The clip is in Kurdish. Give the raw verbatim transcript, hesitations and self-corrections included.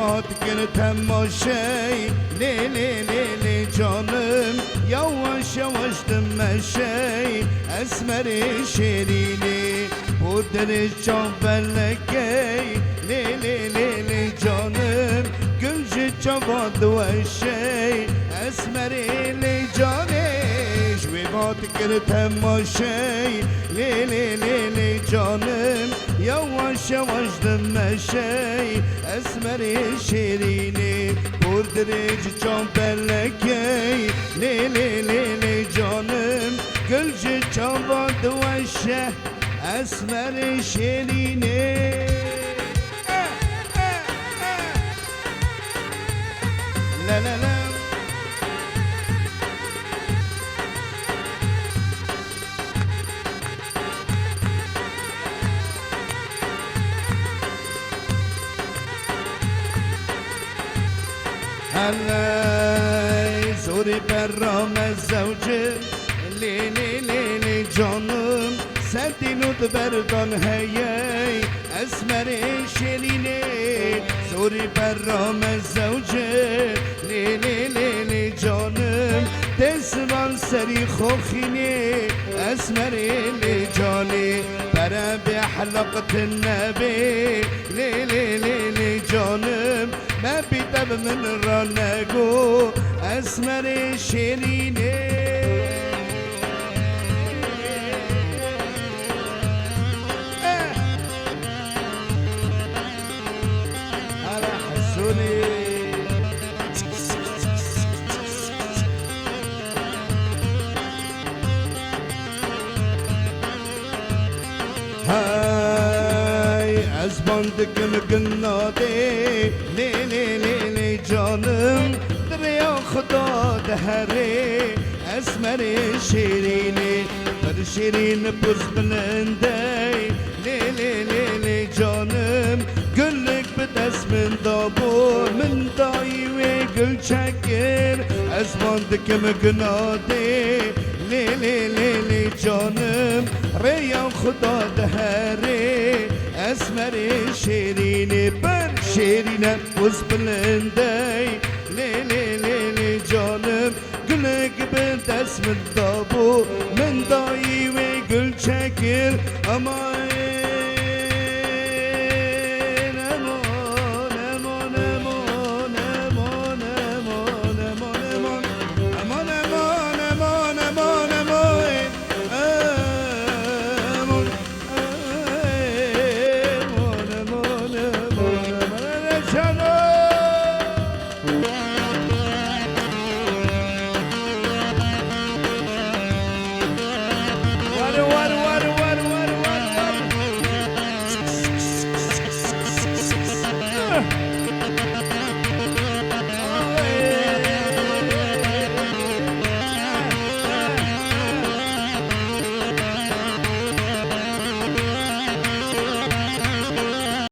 Hat kir temaşey, lê lê lê lê canim, yavaş yavaş dimeşey, esmerê şêrînê, pûr dirêj çav belekey, lê lê lê lê canim, gul ji çava diweşey, esmerê lê canê, ji wê vat kir temaşey, lê lê lê lê canim, yavaş yavaş dimeşey, esmerê şêrînê, pûr dirêj çav belekey, lê lê lê lê canim, gul ji çava diweşe, esmerê şêrînê. La la la. Heley, zorî berra me zewce, lê lê lê lê canim, serdî nût berdan heyey, esmerê şêrînê, zorî berra me zewce, lê lê lê lê canim, destvan serî xoxînê, esmerê lê canê, pere bê helaq tine bê, lê lê lê lê canim, me bî te bi min re nego, esmerê şêrînê. Eh! Hele Hesûnî. Hey, ez ban dikim gunadê, lê lê lê lê canim, di rêya Xuda diherê, esmerê şêrînê, pir şêrîn poz bilindey, lê lê lê lê canim, gulik bi dest min dabû, min dayî wê gul çekir, ez ban dikim gunadê, lê lê lê lê canim, rêya Xuda diherê, esmerê şêrînê, pir şêrîne poz bilindey, lê lê lê lê canim, gulik bi dest min dabû, min dayî wê gul çekir, ama